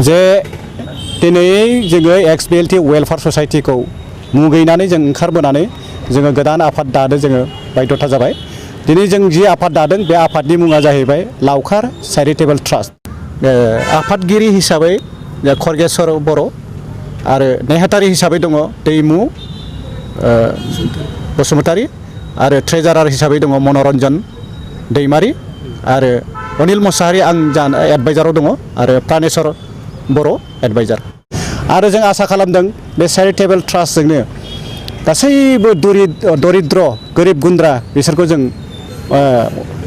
जे दिनै जोङो XBLT वेलफेयार ससाइटिखौ मुगैनानै जों ओंखारबोनानै जोङो गोदान आफाद दानो जोङो बायध'था जाबाय। दिनै जों जि आफाद दादों बे आफादनि मुङा जाहैबाय लावखार चेरिटेबल ट्रास्ट। आफादगिरि हिसाबै खरगेश्वर बर' आरो नेहाथारि हिसाबै दङ दैमु बसुमतारी आरो ट्रेजारार हिसाबै दङ मनरन्जन दैमारी आरो अनिल मुसाहारि आं एडभाइजाराव दङ आरो प्रानेश्वर बर' एडभाइजार। आरो जों आसा खालामदों बे चेरिटेबल ट्रास्टजोंनो गासैबो दरिद्र गोरिब गुन्द्रा बिसोरखौ जों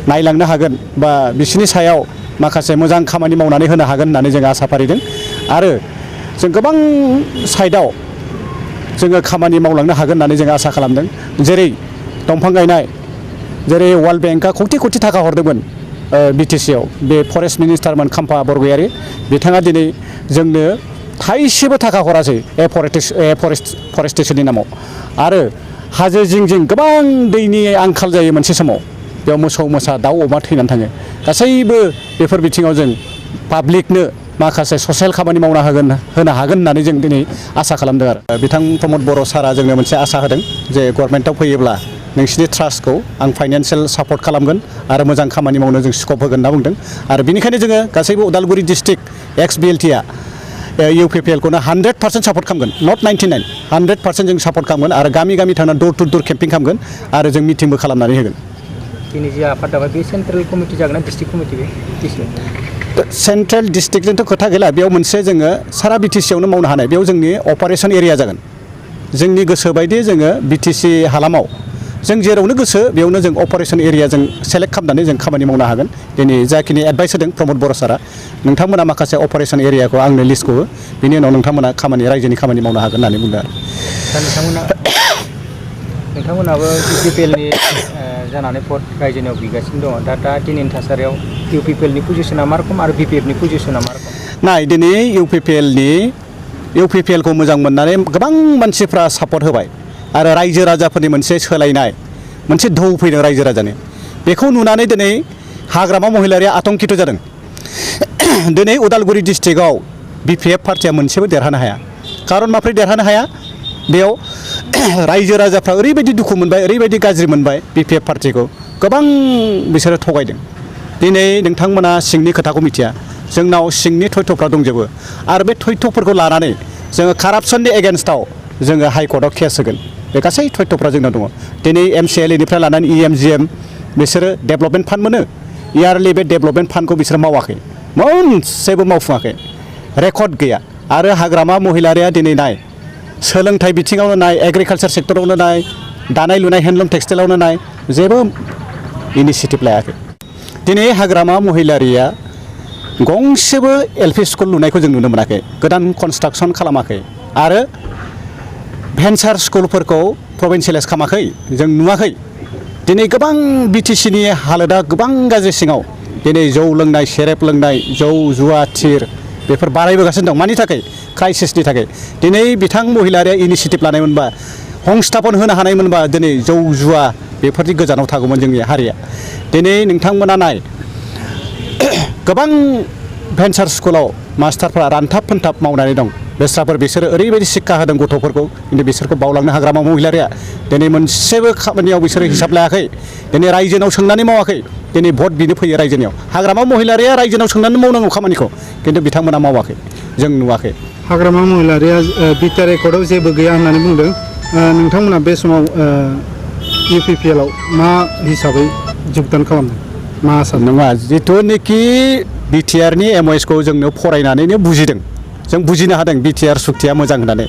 नायलांनो हागोन बा बिसोरनि सायाव माखासे मोजां खामानि मावनानै होनो हागोन होननानै जों आसा फारिदों। आरो जों गोबां साइडआव जोङो खामानि मावलांनो हागोन होननानै जों आसा खालामदों। जेरै दंफां गायनाय, जेरै वार्ल्ड बेंकआ कौटि थाखा हरदोंमोन BTCआव, बे फरेस्ट मिनिस्टारमोन खाम्फा बरगयारी, बिथाङा दिनै जोंनो थाइसेबो थाखा हरासै एफरेस्टेसननि नामाव। आरो हाजो जिं जिं गोबां दैनि आंखाल जायो मोनसे समाव, बेयाव मोसौ मोसा दाउ अमा थैनानै थाङो। गासैबो बेफोर बिथिङाव जों पाब्लिकनो माखासे ससियेल खामानि मावना होनो हागोन होननानै जों दिनै आसा खालामदों। आरो बिथां प्रमद बर' सारा जोंनो मोनसे आसा होदों जे गभर्नमेन्टआव फैयोब्ला नोंसिनि ट्रास्टखौ आं फाइनान्सियेल सापर्ट खालामगोन आरो मोजां खामानि मावनो जों स्कप होगोन होनना बुंदों। आरो बेनिखायनो जोङो गासैबो उदालगुरि डिस्ट्रिक्ट XBLTआ UPPLखौनो 100% सापर्ट खालामगोन, नट 99, 100% जों सापर्ट खालामगोन। आरो गामि गामि थांनानै डोर टु डोर केम्पिं खालामगोन आरो जों मिटिंबो खालामनानै होगोन। दिनै जे आफाद दाबाय बे सेन्ट्रेल कमिटि जागोन ना डिस्ट्रिक्ट कमिटि? बे सेन्ट्रेल डिस्ट्रिक्टजोंथ' खोथा गैला, बेयाव मोनसे जोङो सारा BTCआवनो मावनो हानाय, बेयाव जोंनि अपारेशन एरिया जागोन। जोंनि गोसो बायदि जोङो BTC हालामाव जों जेरावनो गोसो बेयावनो जों अपारेशन एरिया जों सेलेक्ट खालामनानै जों खामानि मावनो हागोन। दिनै जाखिनि एडभाइस होदों प्रमद बर' सारा, नोंथांमोना माखासे अपारेशन एरियाखौ आंनो लिस्टखौ हो, बिनि उनाव नोंथांमोना रायजोनि खामानि मावनो हागोन होननानै बुंदों। आरो नोंथांमोनाबो UPPLनि जानानै भट रायजोनियाव बिगासिनो दङ। दा दिनैनि थासारियाव UPPLनि पजिसना मा रखम आरो BPFनि पजिसना मा रखम? नाय, दिनै UPPLखौ मोजां मोननानै गोबां मानसिफ्रा सापर्ट होबाय आरो रायजो राजाफोरनि मोनसे सोलायनाय, मोनसे ढौ फैदों रायजो राजानि। बेखौ नुनानै दिनै हाग्रामा महिलारिया आतंकित जादों। दिनै उदालगुरि डिस्ट्रिक्टआव BPF पार्टिया मोनसेबो देरहानो हाया। खारन माब्रै देरहानो हाया? बेयाव रायजो राजाफ्रा ओरैबायदि दुखु मोनबाय, ओरैबायदि गाज्रि मोनबाय BPF पार्टिखौ, गोबां बिसोरो थगायदों। दिनै नोंथांमोना सिंनि खोथाखौ मिथिया, जोंनाव सिंनि थयथ'फ्रा दंजोबो। आरो बे थयथ'फोरखौ लानानै जोङो कारापसननि एगेन्स्टआव जोङो हाइकर्टआव केस होगोन। बे गासै थयथ'फ्रा जोंनाव दङ। दिनै MCLAनिफ्राय लानानै EMGM बिसोरो डेभेलपमेन्ट फान्ड मोनो, इयारलि बे डेभेलपमेन्ट फान्डखौ बिसोरो मावाखै, मोनसेबो मावफुङाखै, रेकर्ड गैया। आरो हाग्रामा महिलारिया दिनै नाय, सोलोंथाइ बिथिङावनो नाय, एग्रिकालसार सेक्टरावनो नाय, दानाय लुनाय हेन्डलुम टेक्सटाइलावनो नाय, जेबो इनिसियेटिभ लायाखै। दिनै हाग्रामा महिलारिया गंसेबो LP स्कुल लुनायखौ जों नुनो मोनाखै, गोदान कनस्ट्राक्सन खालामाखै। आरो भेन्सार स्कुलफोरखौ प्रभिन्सियेलाइज खालामाखै, जों नुवाखै। दिनै गोबां BTCनि हालोदा गोबां गाज्रि सिङाव। दिनै जौ लोंनाय, सेरेब लोंनाय, जौ जुवा थिर बेफोर बारायबोगासिनो दं। मानि थाखाय? क्राइसिसनि थाखाय। दिनै बिथां महिलारिया इनिसियेटिभ लानायमोनबा, हंस्थापन होनो हानायमोनबा दिनै जौ जुवा बेफोरनि गोजानाव थागौमोन जोंनि हारिया। दिनै नोंथांमोना नाय, गोबां भेन्सार स्कुलाव मास्टारफ्रा रानथाब फोनथाब मावनानै दं। बिसोरो ओरैबायदि शिक्षा होदों गथ'फोरखौ, खिन्थु बिसोरखौ बावलांनो हाग्रामा महिलारिया दिनै मोनसेबो खामानियाव बिसोरो हिसाब लायाखै। दिनै रायजोनाव सोंनानै मावाखै, दिनै भट बिनो फैयो रायजोनियाव। हाग्रामा महिलारिया रायजोनाव सोंनानै मावनांगौ खामानिखौ, खिन्थु बिथांमोना मावाखै, जों नुवाखै। हाग्रामा महिलारिया बिटिआर रेकर्डआव जेबो गैया होननानै बुंदों। नोंथांमोना बे समाव UPPLआव मा हिसाबै जगदान खालामदों? मा आसा नङा, जिथुनिखि BTRनि MOSखौ जोंनो फरायनानैनो बुजिदों, जों बुजिनो हादों BTR सुक्तिया मोजां होननानै।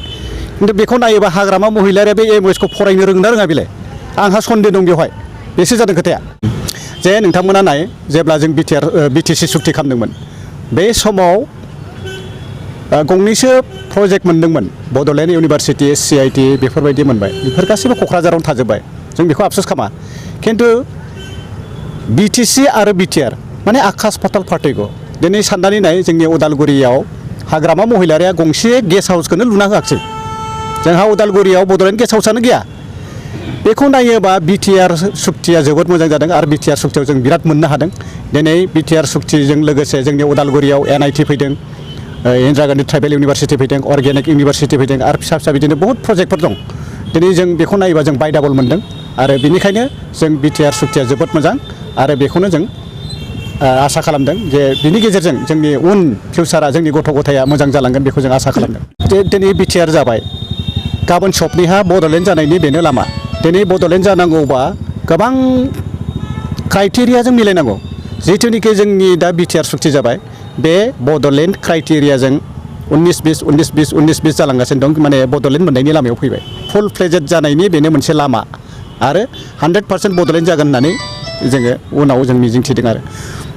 खिन्थु बेखौ नायोबा हाग्रामा महिलारिया बे MOSखौ फरायनो रोंना रोङा बेलाय? आंहा सन्देह दं बेवहाय, बेसो जादों खोथाया। जे नोंथांमोना नाय, जेब्ला जों BTC सुक्ति खालामदोंमोन, बे समाव गंनैसो प्रजेक्ट मोनदोंमोन, बड'लेण्ड इउनिभारसिटि, CIT बेफोरबायदि मोनबाय। बेफोर गासैबो क'क्राझारावनो थाजोब्बाय, जों बेखौ आफसुस खालामा। खिन्थु BTC आरो BTR माने आकाश पाताल पार्टिगौ। दिनै साननानै नाय, जोंनि उदालगुरियाव हाग्रामा महिलारिया गंसे गेस्ट हाउसखौनो लुना होआखिसै। जोंहा उदालगुरियाव बड'लेण्ड गेस्ट हाउसआनो गैया। बेखौ नायोबा BTR सुक्तिया जोबोद मोजां जादों आरो BTR सुक्तियाव जों बिराद मोननो हादों। दिनै BTR सुक्तिजों लोगोसे जोंनि उदालगुरियाव NIT फैदों, इन्दिरा गान्धी ट्राइबेल इउनिभारसिटि फैदों अर्गेनिक इउनिभारसिटि फैदों आरो फिसा फिसा बिदिनो बहुत प्रजेक्टफोर दं दिनै जों बेखौ नायोबा जों बाय डाबल मोनदों आरो बेनिखायनो जों बिटिआर सुक्तिया जोबोद मोजां आरो बेखौनो जों आसा खालामदों जे बिनि गेजेरजों जोंनि उन फिउचारा जोंनि गथ' गथाया मोजां जालांगोन बेखौ जों आसा खालामदों जे दिनै बिटिआर जाबाय गाबोन सबनिहा बड'लेण्ड जानायनि बेनो लामा दिनै बड'लेण्ड जानांगौबा गोबां क्राइटेरियाजों मिलायनांगौ जिथुनिखि जोंनि दा बिटिआर सुक्ति जाबाय बे बड'लेण्ड क्राइटेरियाजों 19-20 जालांगासिनो दं माने बड'लेण्ड मोननायनि लामायाव फैबाय फुल फ्लेजेड जानायनि बेनो मोनसे लामा आरो 100% बड'लेण्ड जागोन होननानै जोङो उनाव जों मिजिंथिदों आरो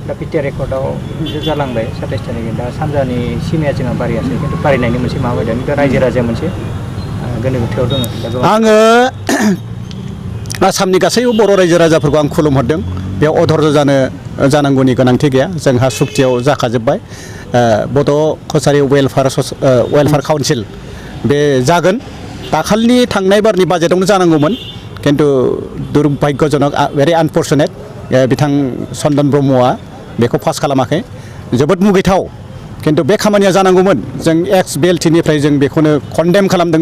दा बिटिआर रेकर्डआव जालांबाय 27 थारिख दा सानजानि सिमाया जोंहा बारायासै खिन्थु बारायनायनि मोनसे माबा फैदों दा रायजो राजाया मोनसे गोनो गोथोआव दङ आङो आसामनि गासैबो बर' रायजो राजाफोरखौ आं खुलुमहरदों बेयाव अधर्ज जानांगौनि गोनांथि गैया जोंहा सुक्तियाव जाखाजोब्बाय बड' कसारि वेलफेयार काउन्सिल बे जागोन दाखालिनि थांनाय बारनि बाजेटआवनो जानांगौमोन खिन्थु दुर्भाग्यजनक भेरि आनफर्चुनेट बिथां चन्दन ब्रह्मआ बेखौ पास खालामाखै जोबोद मुगैथाव खिन्थु बे खामानिया जानांगौमोन जों एक्स बिएलटिनिफ्राय जों बेखौनो कन्डेम खालामदों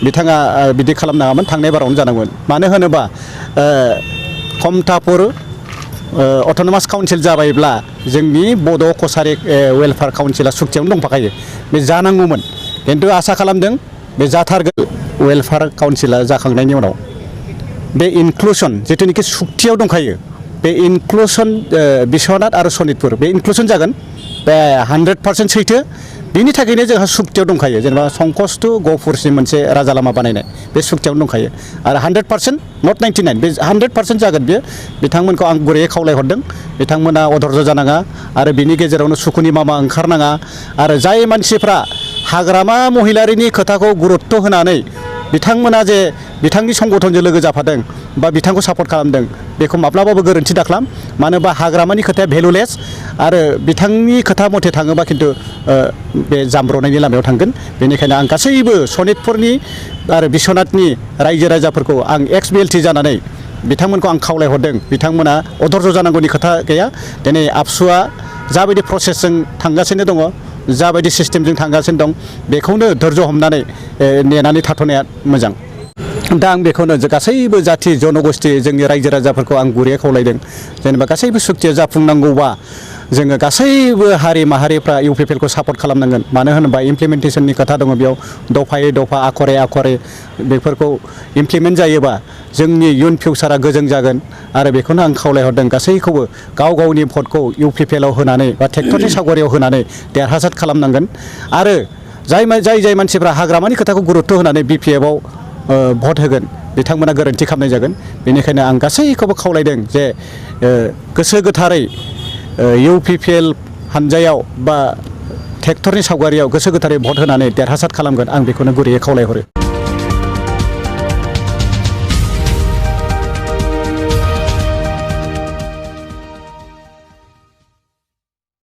बिथाङा बिदि खालामनाङामोन थांनाय बारावनो जानांगौमोन मानो होनोबा खमथापुर अट'नमास काउन्सिल जाबायब्ला जोंनि बड' कसारि वेलफेयार काउन्सिला सुक्तियावनो दंफाखायो बे जानांगौमोन खिन्थु आसा खालामदों बे जाथारगोन वेलफेयार काउन्सिला जाखांनायनि उनाव बे इनक्लुसन जिथुनिखि सुक्तियाव दंखायो बे इनक्लुसन बिश्वनाथ आरो सनितपुर बे इनक्लुसन जागोन बे 100% सैथो बिनि थाखायनो जोंहा सुक्तियाव दंखायो जेनेबा संकस टु गहपुरसिम मोनसे राजा लामा बानायनाय बे सुक्तियावनो दंखायो आरो 100% नट 99 बे 100% जागोन बेयो बिथांमोनखौ आं गुरैयै खावलायहरदों बिथांमोना अधर्ज जानाङा आरो बिनि गेजेरावनो सुखुनि मामा ओंखारनाङा आरो जाय मानसिफ्रा हाग्रामा महिलारिनि खोथाखौ गुरुत्त होनानै बिथांमोना जे बिथांनि संगठनजों लोगो जाफादों बा बिथांखौ सापर्ट खालामदों बेखौ माब्लाबाबो गोरोन्थि दाखालाम मानो होनबा हाग्रामानि खोथाया भेलुलेस आरो बिथांनि खोथा मथे थाङोबा खिन्थु बे जामब्रनायनि लामायाव थांगोन बेनिखायनो आं गासैबो सनितपुरनि आरो बिश्वनाथनि रायजो राजाफोरखौ आं एक्स बिएलटि जानानै बिथांमोनखौ आं खावलायहरदों बिथांमोना अधर्ज जानांगौनि खोथा गैया दिनै आबसुआ जाबायदि प्रसेसजों थांगासिनो दङ जाबायदि सिस्टेमजों थांगासिनो दं बेखौनो धैर्य हमनानै नेनानै थाथ'नाया मोजां दा आं बेखौनो गासैबो जाथि जनगोष्ठी जोंनि रायजो राजाफोरखौ आं गुरैयै खावलायदों जेनेबा गासैबो सुक्तिया जाफुंनांगौबा जोङो गासैबो हारि माहारिफ्रा इउपिपिएलखौ सापर्ट खालामनांगोन मानो होनोबा इमप्लिमेन्टेसननि खोथा दङ बेयाव दफायै दफा आखरे बेफोरखौ इमप्लिमेन्ट जायोबा जोंनि इयुन फिउचारा गोजों जागोन आरो बेखौनो आं खावलायहरदों गासैखौबो गाव गावनि भटखौ इउपिपिएलआव होनानै बा ट्रेक्टरनि सावगारियाव होनानै देरहासार खालामनांगोन आरो जाय मानसिफ्रा हाग्रामानि खोथाखौ गुरुत्त होनानै बिपिएफआव भट होगोन बिथांमोना गोरोन्थि खालामनाय जागोन बेनिखायनो आं गासैखौबो खावलायदों जे गोसो गोथारै इउपिपिएल हानजायाव बा ट्रेक्टरनि सावगारियाव गोसो गोथारै भट होनानै देरहासार खालामगोन आं बेखौनो गुरैयै खावलायहरो